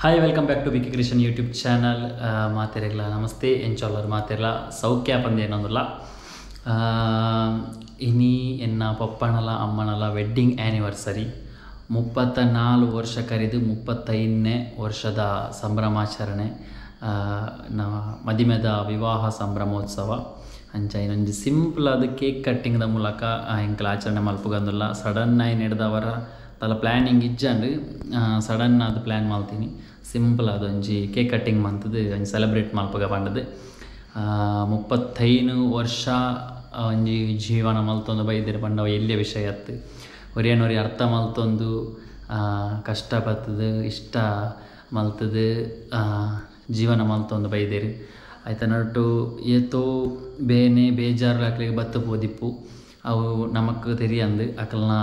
Hi welcome back to Vicky Krishan YouTube channel. ಮಾತೆರೆಗ್ಲ namaste, ಎಂಚೋಲರ್ ಮಾತೆರ್ಲ ಸೌಖ್ಯ ಪಂದೇನೊಂದುಲ್ಲ. ಇನಿ ಎನ್ನ ಪಪ್ಪನಲ ಅಮ್ಮನಲ ವೆಡ್ಡಿಂಗ್ ಆ್ಯನಿವರ್ಸರಿ 34 ವರ್ಷ ಕರೆದು 35ನೇ ವರ್ಷದ ಸಂಭ್ರಮಾಚರಣೆ, ಮದಿಮೆದ ವಿವಾಹ ಸಂಭ್ರಮೋತ್ಸವ. ಅಂಚ ಇನ್ನೊಂದು ಸಿಂಪಲ್ ಅದು ಕೇಕ್ ಕಟ್ಟಿಂಗ್ದ ಮೂಲಕ ಎಂಕಲ್ ಆಚರಣೆ ಮಲ್ಪುಗಂದುಲ್ಲ. ಸಡನ್ ಆಗಿ ನಡೆದವರ ತಲ ಪ್ಲ್ಯಾನಿಂಗ್ ಇಜ್ಜಂಡು ಸಡನ್ ಅದು ಪ್ಲ್ಯಾನ್ ಮಾಡ್ತೀನಿ. ಸಿಂಪಲ್ ಅದೊಂಜಿ ಕೇಕ್ ಕಟ್ಟಿಂಗ್ ಮಂತದ್ದು ಒಂಜಿ ಸೆಲೆಬ್ರೇಟ್ ಮಲ್ಪುಗ ಪಂಡದು. 35 ವರ್ಷ ಒಂಜಿ ಜೀವನ ಮಲ್ತೊಂದು ಬೈದಿರ ಪಂಡವ ಎಲ್ಲಿಯ ವಿಷಯ ಅತ್ತು. ಒರಿಯನೊರಿ ಅರ್ಥ ಮಲ್ತೊಂದು ಕಷ್ಟ ಬರ್ತದೆ ಇಷ್ಟ ಮಲ್ತದು ಜೀವನ ಮಲ್ತೊಂದು ಬೈದಿರು. ಆಯ್ತ ನಟ್ಟು ಏತೋ ಬೇನೆ ಬೇಜಾರು ಅಕ್ಲಿಗೆ ಬತ್ತು ಪೋದಿಪ್ಪು ಅವು ನಮಕ್ ತೆರಿಯಂದು ಅಕಲ್ನ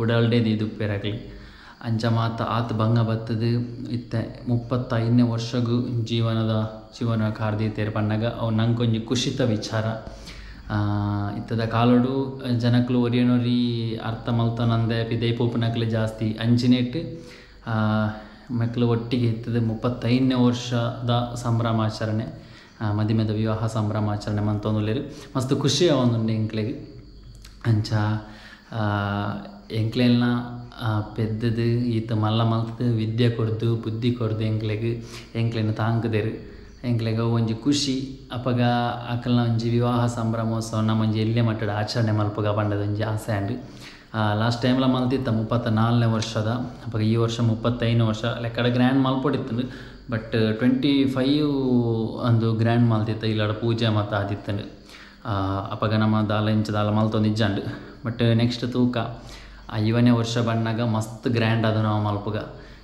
ಉಡಲ್ಡೇ ದೀದುಪ್ಪೇರಾಗಲಿ. ಅಂಚ ಮಾತ ಆತ ಭಂಗ ಬತ್ತದು ಇತ್ತೆ 35ನೇ ವರ್ಷಗೂ ಜೀವನ ಕಾರ್ದೀತೇರು ಪಣ್ಣಾಗ ಅವು ನಂಗೊಂಜಿ ಖುಷಿತ ವಿಚಾರ. ಇತ್ತದ ಕಾಲೋಡು ಜನಕ್ಲು ಒರಿಯನೊರಿ ಅರ್ಥ ಮಲ್ತನಂದೆ ಪಿದೈ ಪೋಪುನಕ್ಲೆ ಜಾಸ್ತಿ ಅಂಚಿನೆಟ್ಟು ಮಕ್ಕಳು ಒಟ್ಟಿಗೆ ಇತ್ತದ 35ನೇ ವರ್ಷದ ಸಂಭ್ರಮಾಚರಣೆ, ಮದಿಮೆದ ವಿವಾಹ ಸಂಭ್ರಮಾಚರಣೆ ಮಂತೊಂದುಲ್ಲೇರು ಮಸ್ತ್ ಖುಷಿ ಆವೊಂದುಂಡು ಎಂಕ್ಲೆಗ್. ಅಂಚ ಎಂಕ್ಲೆಲ್ನ ಪೆದ್ದದು ಈತ ಮಲ್ಲ ಮಲ್ತದು ವಿದ್ಯೆ ಕೊರ್ದು ಬುದ್ಧಿ ಕೊರ್ದು ಎಂಕ್ಲೆಗ್ ಎಂಕ್ಲೆನ ತಾಂಕುದೆರು ಎಂಕ್ಲೆಗ್ ಅವು ಒಂಜಿ ಖುಷಿ. ಅಪಗ ಅಕಲ್ನ ಒಂಜಿ ವಿವಾಹ ಸಂಭ್ರಮೋತ್ಸವ ನಮ್ಮ ಒಂಜಿ ಎಲ್ಲೆ ಮಟ್ಟದ ಆಚರಣೆ ಮಲ್ಪುಗ ಪಂಡದ ಒಂಜಿ ಆಸೆ ಆಂಡ್. ಲಾಸ್ಟ್ ಟೈಮ್ಲ ಮಲ್ತಿತ್ತ 34ನೇ ವರ್ಷದ, ಅಪಗ ಈ ವರ್ಷ 35 ವರ್ಷ ಲೆಕ್ಕಡ ಗ್ರ್ಯಾಂಡ್ ಮಲ್ಪೊಡಿತ್ತಂಡು. ಬಟ್ 25 ಅಂದು ಗ್ರ್ಯಾಂಡ್ ಮಲ್ತಿತ್ತ ಇಲ್ಲಡ ಪೂಜೆ ಮತ್ತು ಆದಿತ್ತಂಡು. ಅಪಗ ನಮ್ಮ ದಾಲ ಇಂಚ ದಾಲ ಮಲ್ತೊಂದು ಇಜ್ಜಂಡು. ಬಟ್ ನೆಕ್ಸ್ಟ್ ತೂಕ 5ನೇ ವರ್ಷ ಬಣ್ಣಾಗ ಮಸ್ತ್ ಗ್ರ್ಯಾಂಡ್ ಅದು ನಾವು ಮಲ್ಪುಗ.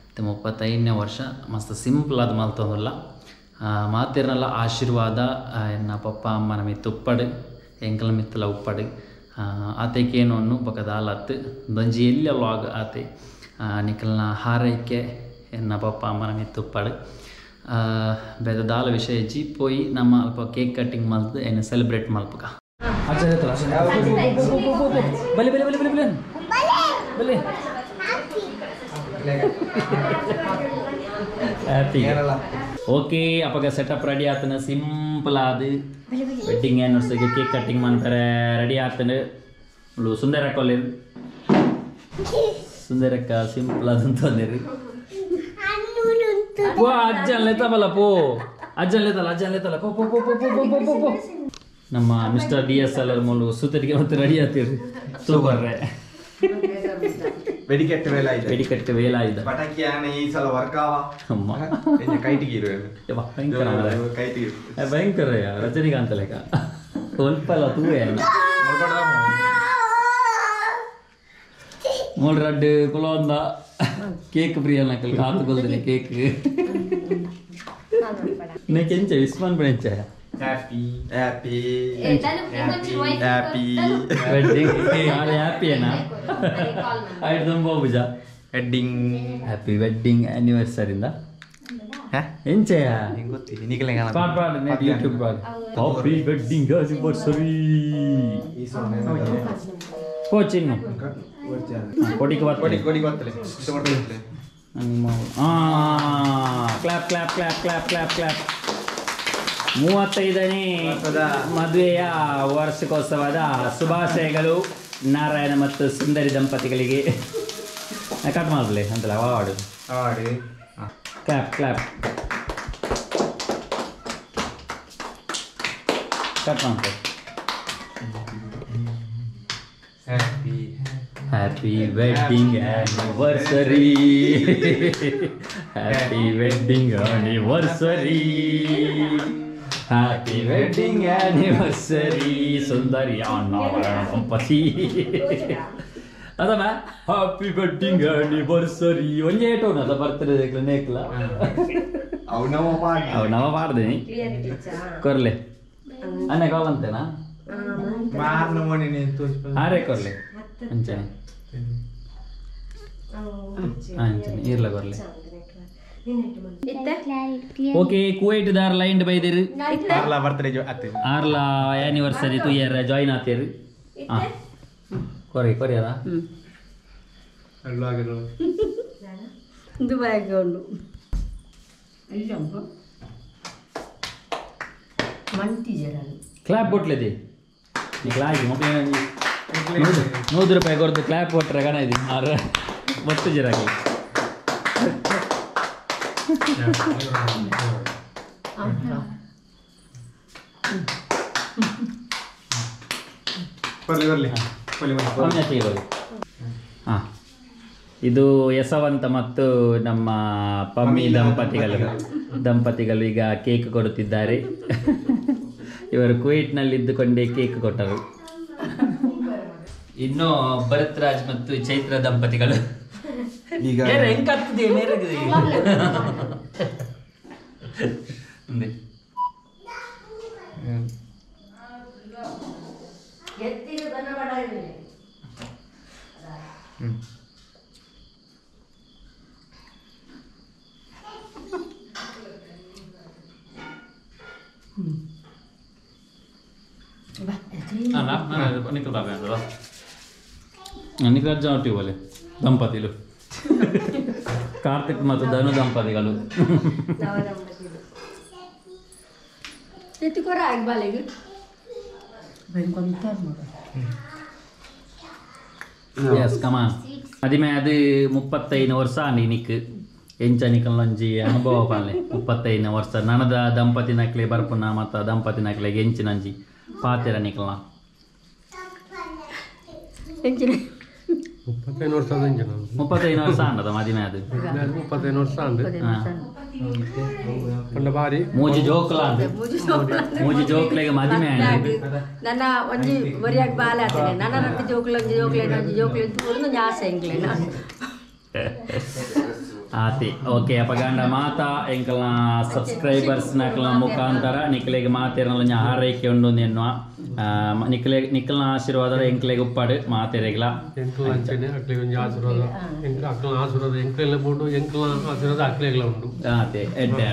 ಇತ್ತೆ 35ನೇ ವರ್ಷ ಮಸ್ತ್ ಸಿಂಪಲ್ ಅದು ಮಲ್ತೊಂದುಲ್ಲ. ಮಾತೆರ್ನಲ್ಲ ಆಶೀರ್ವಾದ ಎನ್ನ ಪಪ್ಪ ಅಮ್ಮನ ಮಿತ್ತು ಉಪ್ಪಡು ಎಂಕಲ ಮಿತ್ತಲ ಉಪ್ಪಡು ಆತೆಕೇನು ಅನ್ನು ಬೊಕ ದಾಲತ್ತು ಒಂಜಿ ಎಲ್ಲ ಲಾಗ್ ಆತೆ ನಿಕಲ್ನ ಹಾರೈಕೆ ಎನ್ನ ಪಪ್ಪ ಅಮ್ಮನ ಮಿತ್ತು ಉಪ್ಪಡು ಬೇದ ದಾಲ ವಿಷಯ ಜಿ ಪೋಯಿ ನಮ್ಮ ಅಲ್ಪ ಕೇಕ್ ಕಟ್ಟಿಂಗ್ ಮಲ್ತು ಎನ್ನ ಸೆಲೆಬ್ರೇಟ್ ಮಲ್ಪುಗ. ಬಲೆ ಬಲೆ ಬಲೆ ಬಲೆ ಬಲೆ ಬಲೆ ಹ್ಯಾಪಿ ಓಕೆ. ಅಪಗ ಸೆಟಪ್ ರೆಡಿ ಆತನ ಸಿಂಪಲ್ ಆದ ವೆಡ್ಡಿಂಗ್ ಆ್ಯನಿವರ್ಸರಿಗೆ ಕೇಕ್ ಕಟ್ಟಿಂಗ್ ಮಾಡ್ತಾರೆ ರೆಡಿ ಆತನ. ಸುಂದರಕ್ಕ ಸುಂದರಕ್ಕ ಸಿಂಪಲ್ ಅದಂತಂದಿರಿ. ಪೋ ಅಜ್ಜನ್ ಲೇತಬಲ್ಲ ಪೋ ಅಜ್ಜನ್ ಲೇತಲ್ಲ ಅಜ್ಜನ್ ಲೇತಲ್ಲ ಪೋ ಪೋ ಪೋ ಪೋ ಪೋ ಪೋ ಪೋ ಪೋ. ನಮ್ಮ ಮಿಸ್ಟರ್ ಡಿ ಎಸ್ ಎಲ್ ಆರ್ ಮೂಲು ಸುತ್ತರಿಗೆ ಮತ್ತೆ ರೆಡಿ ಆತೀರಿ. ಸೂಪರ್ ವೆಡಿಕೆಟ್ಟು ವೇಲ ಇದೆ, ವೆಡಿಕೆಟ್ಟು ವೇಲ ಇದೆ. ಪಟಾಕಿ ಆನೆ ಈ ಸಲ ವರ್ಕಾವ ಅಮ್ಮ ಕೈಟಿಗೆ ಇರುವೆ ಭಯಂಕರ ಕೈಟಿಗೆ ಭಯಂಕರ ರಜನಿಕಾಂತ ಲೆಕ್ಕ ಸ್ವಲ್ಪ ಅಲ್ಲ ತೂವೆ ಮೂರು ರಡ್ಡು ಕುಲೊಂದ ಕೇಕ್ ಪ್ರಿಯ ನಕಲ್ ಕಾತು ಕೊಲ್ದಿನಿ cake ನೆಕೆಂಚ ವಿಸ್ಮಾನ್ bench happy happy happy wedding happy ಏನಾ ಆಯ್ತು ತುಂಬ ಪೂಜಾ ವೆಡ್ಡಿಂಗ್ ಹ್ಯಾಪಿ ವೆಡ್ಡಿಂಗ್ ಆ್ಯನಿವರ್ಸರಿಂದ ಎಂಚೆಯ ಗೊತ್ತಿಲ್ಲ ಪಾಡ್ ಪಾಡ್ ಯೂಟ್ಯೂಬ್ ಪಾಡ್ ಹ್ಯಾಪಿ ವೆಡ್ಡಿಂಗ್ ಆ್ಯನಿವರ್ಸರಿ ಪೋ ಚಿನ್ನು ಕೊಡಿಗೆ ಕೊಡಿ ಕೊಡಿ ಗೊತ್ತಲೆ clap clap clap clap clap clap. 35ನೇ ಮದುವೆಯ ವಾರ್ಷಿಕೋತ್ಸವದ ಶುಭಾಶಯಗಳು ನಾರಾಯಣ ಮತ್ತು ಸುಂದರಿ ದಂಪತಿಗಳಿಗೆ. ಕಟ್ ಮಾಡಲಿ ಅಂತಲ್ಲ ವಾಡು ಕ್ಲಾಪ್ ಕ್ಲಾಪ್ ಕಟ್ ಮಾಡ್ತಾರೆ. Happy wedding anniversary, happy wedding anniversary, happy wedding anniversary Sundari Narayana ದಂಪತಿ. ಅದಮ್ಮ ಹ್ಯಾಪಿ ವೆಡ್ಡಿಂಗ್ ಆನಿವರ್ಸರಿ ಒಂಜೇ ಟೋನ್ ಅದ ಬರ್ತದೆ ನೇಕ್ಲ ಅವು ನವ ಪಾಡ್ದೇನಿ ಕೊರ್ಲೆ ಅನ್ನ ಕಾವಂತೇನಾ ಆರೆ ಕೊರ್ಲೆ ಅಂಚನೆ ಅಂಚನೆ ಇರ್ಲ ಕೊರ್ಲೆ. ಓಕೆ ಕುವೈಟ್ ದಾರ್ ಲೈನ್ ಬೈದಿರು ಆರ್ಲಾ ಬರ್ತ್ಡೇ ಆತೆ ಆರ್ಲಾ ಆನಿವರ್ಸರಿ ತುಯರ್ ಜಾಯಿನ್ ಆತೇರು. ಹಾ ಕೊರಿ ಕೊರಿಯರಾ ಅಲ್ಲಾಗಿರೋ ದುಬೈಗೆ ಉಂಡು. ಕ್ಲಾಪ್ ಕೊಟ್ಲೇದಿ ಕ್ಲಾಸ್ ಮಕ್ಕಳು 100 ರೂಪಾಯಿ ಕೊಡ್ದು ಕ್ಲಾಪ್ ಕೊಟ್ಟರೆ ಕಣ ಇದು ಆರು ಒತ್ತು ಜರಾಗಿ ಹಾಂ ಇದು ಯಶವಂತ ಮತ್ತು ನಮ್ಮ ಪಮ್ಮಿ ದಂಪತಿಗಳು ಈಗ ಕೇಕ್ ಕೊಡುತ್ತಿದ್ದಾರೆ. ಇವರು ಕುವೈಟ್ನಲ್ಲಿದ್ದುಕೊಂಡೇ ಕೇಕ್ ಕೊಟ್ಟರು. ಇನ್ನು ಭರತ್ರಾಜ್ ಮತ್ತು ಚೈತ್ರ ದಂಪತಿಗಳು ಈಗ ನಿಖರಾಜ್ ದಂಪತಿಲು ಕಾರ್ತಿಕ್ ಮತ್ತು ಧನು ದಂಪತಿಗಳು. ಎಸ್ ಕಮಾನ್ ಅದಿಮೆ ಅದು 35 ವರ್ಷ ನಿಕ್ ಎಂಚ ನಿಕಲ್ನೊಂಜಿ ಅನುಭವ ಪಾಲೆ 35 ವರ್ಷ ನನದ ದಂಪತಿ ನಕ್ಲೆ ಬರ್ಪುನ ಮತ್ತು ದಂಪತಿ ನಕ್ಲೆ ಎಂಚಿನಂಜಿ ಪಾತೆರ ನಿಕಲ್ನ 35 ವರ್ಷ 35 ವರ್ಷ ಅಂಡದ ಮದಿಮೆ ಅದು 35 ವರ್ಷ ಅಂದ ಬಾರಿ ಮೂಜಿ ಜೋಕ್ಲ ಮೂಜಿ ಜೋಕ್ಲೆಗೆ ಮದಿಮೆ ನನ್ನ ಒಂಜಿ ಬರಿಯಾಗ ಬಾಲ ಆತನೆ ನನ್ನ ರಟ್ಟು ಜೋಕ್ಲ ಒಂಜಿ ಜೋಕ್ಲೆ ಒಂಜಿ ಜೋಕ್ಲೆ ಒಂದು ಆಸೆ ಎಂಕ್ಲೆ ಆತಿ ಓಕೆ ಅಪಗಾಂಡ ಮಾತಾ ಎಂಕಲ್ನ ಸಬ್ಸ್ಕ್ರೈಬರ್ಸ್ ನಕಲ್ನ ಮುಖಾಂತರ ನಿಕ್ಲೆಗೆ ಮಾತೇರಲ್ಲ ಹಾರೈಕೆ ಉಂಡು ಎನ್ನುವ ನಿಕ್ಲೆ ನಿಕ್ಕಲ್ನ ಆಶೀರ್ವಾದ ಎಂಕ್ಲೆಗೆ ಉಪ್ಪಾಡು ಮಾತೇರೆಗ್ಲ ಎಂಕಲ್ನ ಅಂಚನೆ ಅಕ್ಲೆಗೆ ಒಂಜಿ ಆಶೀರ್ವಾದ ಎಂಕ್ಲ ಅಕ್ಲನ ಆಶೀರ್ವಾದ ಎಂಕ್ಲೆಲ್ಲ ಬೋಡು ಎಂಕಲ್ನ ಆಶೀರ್ವಾದ ಅಕ್ಲೆಗ್ಲ ಉಂಡು ಆತೆ ಎಡ್ಡೆ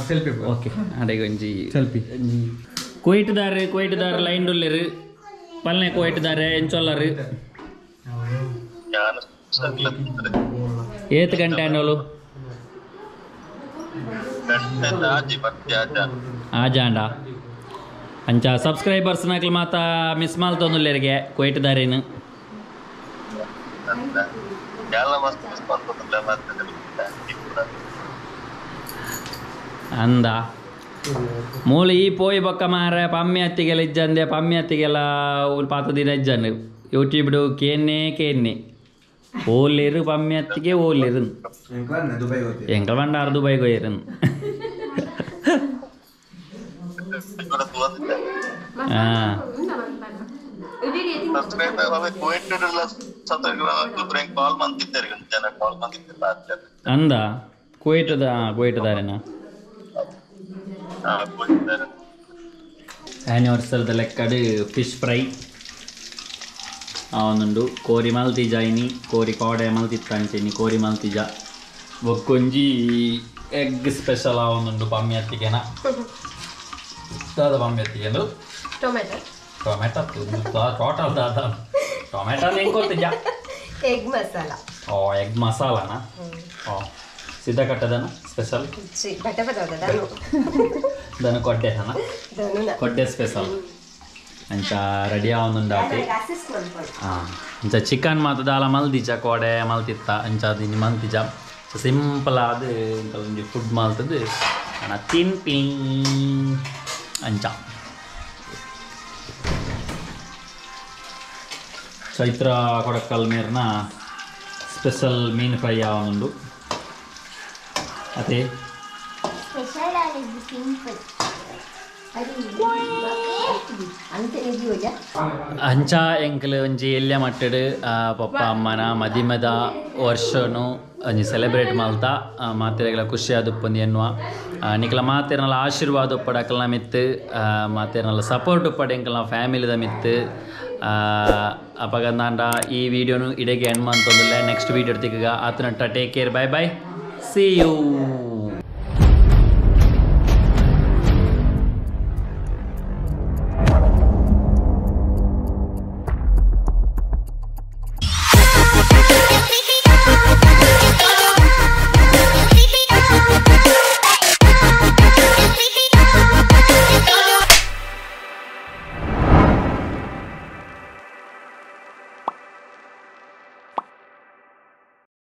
ಸೆಲ್ಫಿ ಓಕೆ ಅಡೆಗೆ ಒಂಜಿ ಸೆಲ್ಫಿ ಕುವೈಟ್ದಾರು ಕುವೈಟ್ದಾರು ಲೈನ್ ಉಲ್ಲೆರು ಪಲ್ನೆ ಕುವೈಟ್ದಾರೆ ಎಂಚೊಲ್ಲರು ಏತ್ ಗಂಟೆ ಅನ್ನೋಳು ಆಜಾಂಡ ಅಂಚ ಸಬ್ಸ್ಕ್ರೈಬರ್ಸ್ ನಕಲ್ ಮಾತ ಮಿಸ್ ಮಾಲ್ತೊಂದುಲ್ಲೆರಿಗೆ ಕುವೈಟ್ದಾರೇನು ಅಂದ ಮೂಲು ಈ ಪೋಯಿ ಬೊಕ್ಕ ಮಾರ ಪಮ್ಮಿ ಅತ್ತಿಗೆಲ್ಲ ಇಜ್ಜಂದೆ ಪಮ್ಮಿ ಅತ್ತಿಗೆಲ್ಲ ಪಾತ ದಿನ ಇಜ್ಜಂದೆ ಯೂಟ್ಯೂಬ್ ಕೇನ್ನೆ ಕೇನ್ನೆ ಓಲೇರು ಪಮ್ಮಿ ಅತ್ತಿಗೆ ಓಲೇರು ಎಂಕಲ್ ಬಂಡಾರ ದುಬೈಗೆ ಹೋಯಿರು ಹಾಂ ಅಂದ ಕುವೈಟದ ಕುವೈಟದಾರೇನಾ ಆ್ಯನಿವರ್ಸರಿದ ಲೆಕ್ಕಡು ಫಿಶ್ ಫ್ರೈ ಒಂದುಂಡು ಕೋರಿ ಮಲ್ತಿಜ ಇನಿ ಕೋರಿ ಕೋಡೆ ಮಲ್ತಿತ್ತಂಚಿನಿ ಕೋರಿ ಮಲ್ತಿಜ ಬೊಕ್ಕೊಂಜಿ ಎಗ್ ಸ್ಪೆಷಲ್ ಒಂದುಂಡು ಪಮ್ಮಿ ಅತ್ತಿಗೆನ ದಾದ ಪಮ್ಮಿ ಅತ್ತಿಗೆಂದು ಟೊಮೆಟೊ ಟೊಮೆಟೊ ಟೋಟಲ್ ದಾದ ಟೊಮೆಟೊ ಹೆಂಗೆ ಗೊತ್ತಿಜ ಎಗ್ ಮಸಾಲ ಓ ಎಗ್ ಮಸಾಲಾನಾ ಓ ಸಿದ್ಧ ಕಟ್ಟದನ ಸ್ಪೆಷಲ್ ದನ ಕೊಡ್ಡೆ ಹನ ಕೊಡ್ಡೆ ಸ್ಪೆಷಲ್ ಅಂಚ ರೆಡಿ ಆವೊಂದುಂಡಾತೆ ಅಂಚ ಚಿಕನ್ ಮಾತ ದಾಲ ಮಲ್ದಿಜ ಕೋಡೆ ಮಲ್ತಿತ್ತ ಅಂಚ ಅದು ಮಲ್ತಿಜ ಸಿಂಪಲ್ ಆದ್ ಒಂಜಿ ಫುಡ್ ಮಲ್ತದು ಅನ ತಿನ್ಪಿ ಅಂಚ ಚೈತ್ರ ಕೊಡಕ್ಕಲ್ ಮೇರ್ನ ಸ್ಪೆಷಲ್ ಮೀನು ಫ್ರೈ ಆವೊಂದುಂಡು ಅದೇ ಸ್ಪೆಷಲ್ ಆಗಿದೆ ಸಿಂಪಲ್ ಅಂಚ ಎಂಕಲ್ ಒಂಜಿ ಎಲ್ಯ ಮಟ್ಟಡ್ ಪಪ್ಪ ಅಮ್ಮನ ಮದಿಮದ ವರ್ಷನು ಒಂಜಿ ಸೆಲೆಬ್ರೇಟ್ ಮಲ್ತ ಮಾತೆರೆಗ್ಲ ಖುಷಿ ಆದುಪ್ಪೊಂದು ಎನ್ನುವ ನಿಕಲ ಮಾತೆರ್ನಲ ಆಶೀರ್ವಾದ ಉಪ್ಪಡು ಅಕಲ್ನ ಮಿತ್ತು ಮಾತೆರ್ನಲ ಸಪೋರ್ಟ್ ಉಪ್ಪಡು ಎಂಕಲ್ನ ಫ್ಯಾಮಿಲಿದ ಮಿತ್ತು ಅಪಗಂದಾಂಡ ಈ ವಿಡಿಯೋನು ಇಡೆಗೆ ಎಂಡ್ ಮಂತೊಂದುಲ್ಲೆ ನೆಕ್ಸ್ಟ್ ವೀಡಿಯೋ ತಿಕ್ಕಗ ಆತನಟ್ಟ take care bye bye see you.